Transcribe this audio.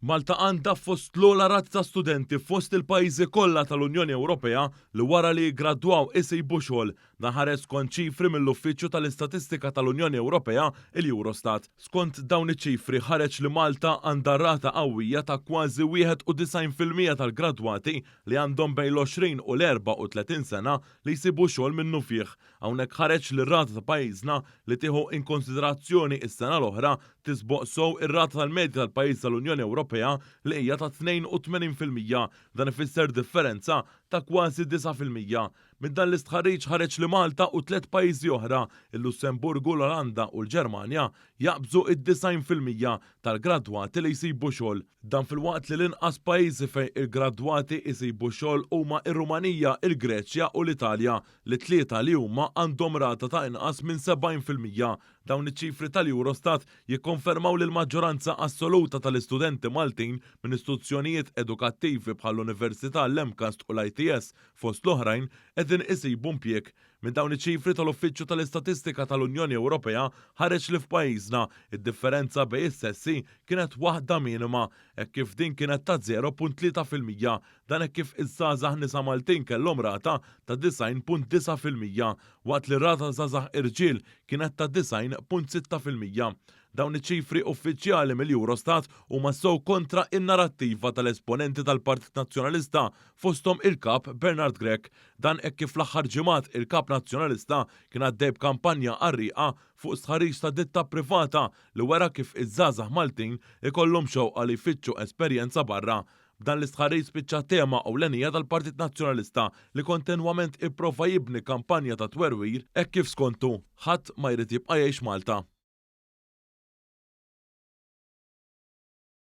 Malta għandha fost l-ogħla rati ta' studenti fost il-pajjiżi kollha tal-Unjoni Ewropea li wara li jiggradwaw isibu xogħol. Dan ħareġ skont ċifri mill-Uffiċċju tal-Istatistika tal-Unjoni Ewropea, il-Eurostat. Skont dawn iċ-ċifri ħareġ li Malta għandha rata qawwija ta' kważi 91% tal-gradwati li għandhom bejn l-20 u l-34 sena li jsibu xogħol minnufih. Hawnhekk ħareġ li r-rata ta' pajjiżna li tieħu inkonsiderazzjoni s-sena l-oħra tisboq sew ir-rata tal-medja tal-pajjiżi tal-Unjoni Ewropea li hija ta' 82%. Dan ifisser differenza ta' kważi 9%. Minn dan l-istħarriġ ħareġ li Malta u tlett pajjiżi oħra, il-Lussemburgu, l-Olanda u l-Ġermanja, jaqbżu id-90% tal-gradwati li jsibu xogħol. Dan filwaqt li l-inqas pajjiżi fejn il-gradwati jsibu xogħol huma r-Rumanija, il-Greċja u l-Italja, li t-tlieta li huma għandhom rata ta' inqas minn 70%. Dawn iċ-ċifri tal-Eurostat jikkonfermaw li l-maġġoranza assoluta tal-istudenti Maltin minn istituzzjonijiet edukattivi bħall-Università, l-MCAST u l-ITS fost l-oħrajn qegħdin isibu impjieg. Minn dawn iċ-ċifri tal-Uffiċċju tal-Istatistika tal-Unjoni Ewropea ħareġ li f'pajjiżna, id-differenza bejn is-sessi kienet waħda minima, hekk kif din kienet ta' 0.3%. Dan hekk kif iż-żgħażagħ nisa Maltin kellhom rata ta' 90.9%, waqt li r-rata ta' żgħażagħ irġiel kienet ta' 90.6%. Dawn iċ-ċifri uffiċjali mill-Eurostat huma sew kontra n-narattiva tal-esponenti tal-Partit Nazzjonalista, fosthom il-Kap Bernard Grech. Dan hekk kif fl-aħħar ġimgħat il-Kap Nazzjonalista kien għaddej b'kampanja qarrieqa fuq stħarriġ ta' ditta privata li wera kif iż-żgħażagħ Maltin ikollhom xewqa li jfittxu esperjenza barra. B'dan l-istħarriġ spiċċa tema ewlenija tal-Partit Nazzjonalista li kontinwament ipprova jibni kampanja ta' twerwir hekk kif skontu, ħadd ma jrid jibqa' jgħix Malta.